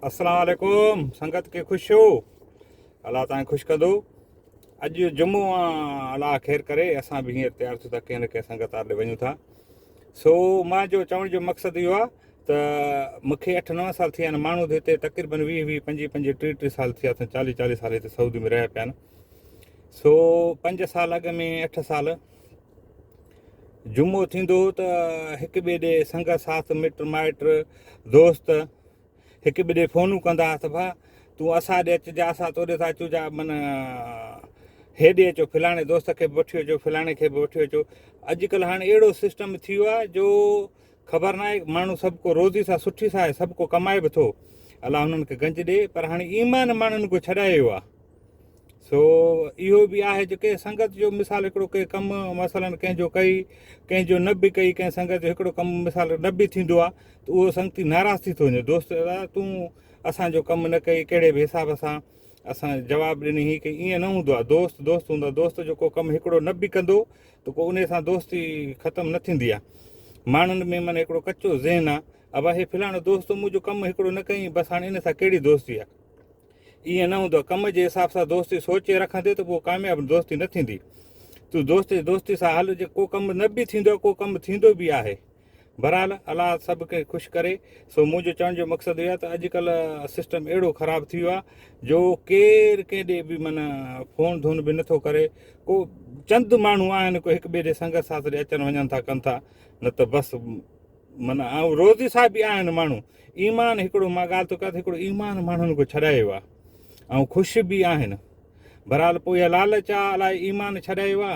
السلام عليڪم سنگت کي خوش هو الله تان خوش ڪندو اڄ جمعو آ الله خير ڪري اسان به هينئر تيار ٿيون ٿا ڪنهن نه ڪنهن سنگت آڏي وڃون ٿا سو مان جو چوڻ جو مقصد اهو آ ته مونکي اٺ نو سال ٿيا آهن ماڻهو هتي تقريبن 20 20 25 25 30 30 سال ٿيا اٿن 40 40 سال هتي سعودي ۾ رهيا پيا آهن سو پنج سال اڳ ۾ اٺ سال جمعو ٿيندو هو ته هڪ ٻئي ڏي سنگت ساٿ مٽ مائٽ دوست هڪ ٻئي ڏي فونون ڪندا هئا ته ڀا تون اسان ڏي اچ جا اسان تو ڏي ٿا اچون جا من هيڏي اچو فلاڻي دوست کي به وٺي اچو فلاڻي کي به وٺي اچو اڄڪلهه هاڻي اهڙو سسٽم ٿي ويو آهي جو خبر ناهي ماڻهو سڀ ڪو روزي سان سٺي سان آهي سڀ ڪو ڪمائي به ٿو الله انهن کي گنج ڏي پر هاڻي ايمان ماڻهن کي ڇڏائي ويو آهي سو اهو به آهي جو ڪنهن سنگت جو مثال هڪڙو ڪنهن ڪم مثلا ڪنهن جو ڪئي ڪنهن جو نه به ڪئي ڪنهن سنگت جو هڪڙو ڪم مثال نه به ٿيندو آهي ته اهو سنگتي ناراض ٿي ٿو وڃي دوست ادا تون اسان جو ڪم نه ڪئي ڪهڙي به حساب سان اسان جواب ڏني هي ڪئي ائين نه هوندو آهي دوست دوست هوندو آهي دوست جو ڪو ڪم هڪڙو نه به ڪندو ته ڪو ان سان دوستي ختم نه ٿيندي آهي ماڻهن ۾ من هڪڙو ڪچو ذهن آهي ابا هي فلاڻو دوست منهنجو ڪم هڪڙو نه ڪئي بس هاڻي ان سان ڪهڙي دوستي آهي ائين نه هوندو آهي ڪم جي حساب سان دوستي سوچي رکندي ته پوء ڪامياب دوستي نه ٿيندي تون دوست جي دوستي سان هل جي ڪو ڪم نه به ٿيندو آهي ڪو ڪم ٿيندو به آهي بھرحال الله سڀ کي خوش ڪري سو منهنجو چوڻ جو مقصد اهو آهي ته اڄڪلهه سسٽم اهڙو خراب ٿي ويو آهي جو ڪير ڪنهن ڏي به من فون ڌون به نٿو ڪري ڪو چند ماڻهو آهن ڪو هڪ ٻئي ڏي سنگت ساٿ ڏي اچن وڃن ٿا ڪن ٿا نه ته بس من آئون روزي سان به آهن ماڻهو ايمان هڪڙو مان ڳالهه ٿو ڪيان ته هڪڙو ايمان ماڻهن کي ڇڏايو آهي ۽ خوش به آهن بھرحال پوء اها لالچ آ الائي ايمان ڇڏايو آ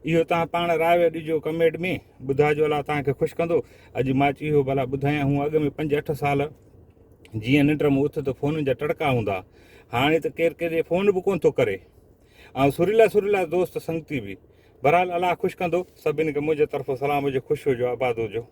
اهو تان پاڻ راء ڏجو ڪمينٽ ۾ ٻڌاجو الله تان کي خوش ڪندو اڄ مان چي اهو ڀلا ٻڌايان هون اڳ ۾ پنج اٺ سال جيئن ننڊ مان اٿ ته فونن جا ٽڙڪا هوندا هاڻي ته ڪير ڪير فون به ڪون ٿو ڪري ۽ سريلا سريلا دوست سنگتي به بھرحال الله خوش ڪندو سڀني کي منهنجي طرفان سلام هجي خوش هجو آباد هجو.